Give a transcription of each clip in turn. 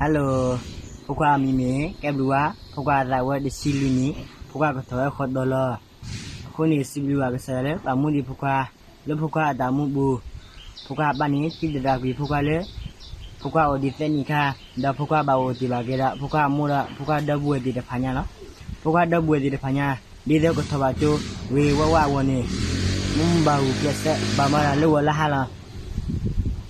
Hello, ဖိခွါအမံၤမ့ၢ် ကဲဘျုးဝါ, ဖိခွါအသးဝဲတဆံလွံၢ်နံၣ်, ဖိခွါကထီၣ်ဝဲဃီဒီးလီၤ. အဃိန့ၣ် စံးဘျုးဘၣ်ကစၢ်ယွၤလၢ ပာ်မူဒံးဖိခွါ လၢဖိခွါအတၢ်အိၣ်မူပူၤ, ဖိခွါအပၢ်န့ၣ် တံၤသဒၣ်ကွံာ်ဖိခွါလၢ ဖိခွါအိၣ်ဒံးသၢနံၣ်အခါ, ဒီးဖိခွါဘၣ်အိၣ်တ့ၢ်ဘၣ်က့ၤဒီး ဖိခွါအမိၢ်ဒီး ဖိခွါဒီပုၢ်ဝဲၢ်သ့ၣ်တဖၣ်ညါလီၤ. ဖိခွါဒီပုၢ်ဝဲၢ်သ့ၣ်တဖၣ်ညါ ဒ်သိးကထီၣ်ဘၣ်ကၠိ ဂ့ၤဂ့ၤဝါဝါအဂီၢ်န့ၣ် မူမူဘၣ်ဂုာ်ကျဲးစၢး ဘၣ်မၤတၢ်လၢဂီၤလၢဟါလီၤ.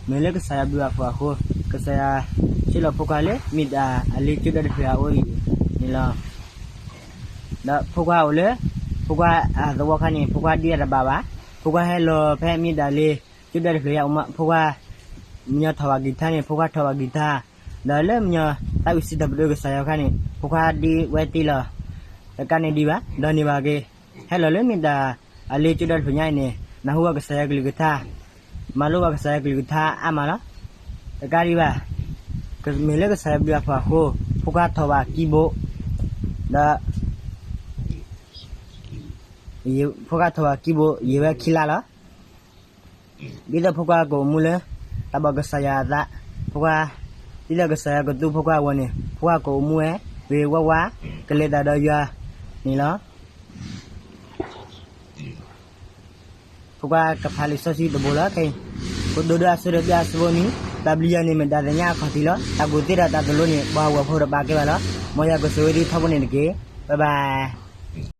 မ့ၢ်လၢကစၢ်ယွၤဘျုးအဖှိၣ်အဃိ, ကစၢ်ယွၤဆှၢလီၤဖိခွါလၢ မ့ၢ်တၢ်အလ့ကၠိဒၢတဖျၢၣ်အအိၣ်အံၤန့ၣ်လီၤ. ဒီးဖိခွါအိၣ်လၢ ဖိခွါအသဝီခါန့ၣ် ဖိခွါဒံးတၢ်တဘၣ်ဘၣ်. ဖိခွါဟဲလီၤဖဲမ့ၢ်တၢ်လ့ကၠိဒၢတဖျၢၣ်ယါအိၣ်မး, ဖိခွါ မညီထီၣ်ဘၣ်ကံၢ်ထါန့ၣ် ဖိခွါထီၣ်ဘၣ်ကံၢ်ထါ, ဒီးလၢမညီသးဝံၣ်စံးထီၣ်ပတြၢၤကစၢ်ယွၤခါန့ၣ် ဖိခွါဒံးဝဲတ့ၢ်လီၤ. တကးန့ၣ်ဒံးဘၣ် ဒီးန့ၢ်ဘၣ်က့ၤ ဟဲလီၤလၢမ့ၢ်တၢ်အလ့ကၠိဒၢတဖျၢၣ်ညါအံၤန့ၣ် နၢ်ဟူဘၣ်ကစၢ်ယွၤကလုၢ်ကထါ, မၤလိဘၣ်ကစၢ်ယွၤကလုၢ်ကထါအါမးလီၤ. တကးဒံးဘၣ် မ့ၢ်လၢကစၢ်ယွၤဘျုးအဖှိၣ်အဃိ ဖိခွါထီၣ်ဘၣ်ကံးဘိ, ဒီး ဖိခွါထီၣ်ဘၣ်ကံးဘိ ယံာ်ဝဲခံလါလီၤ. ဒ်သိးဖိခွါကအိၣ်မူလၢ တၢ်ဘၣ်ကစၢ်ယွၤအသး, ဖိခွါ ဒ်သိးကစၢ်ယွၤကသူဖိခွါအဂီၢ်န့ၣ် ဖိခွါကအိၣ်မူဝဲ ဂ့ၤဂ့ၤဝါဝါ ကလဲၤတၢ်ဒီးယွၤန့ၣ်လီၤ. ဖိခွါကဖးလံာ်စီဆှံတဘိလီၤ. ကဒိၣ်ဒိၣ်အဆိဒီးဘျၢအဆိဖိမံၤ, တၢ်ဘျုးယွၤန့ၣ်မ့ၢ်တၢ်သ့ၣ်ညါအခီၣ်ထံးလီၤ. တၢ်ကူၣ်သ့ဒီးတၢ်သိၣ်လိန့ၣ် ပှၤဟးဂီၤဖိတပာ်ကဲဘၣ်လီၤ. မ်ယွၤကဆိၣ်ဂ့ၤသုထီဘိန့ၣ်တက့ၢ်. ဘၣ်ဘၣ်.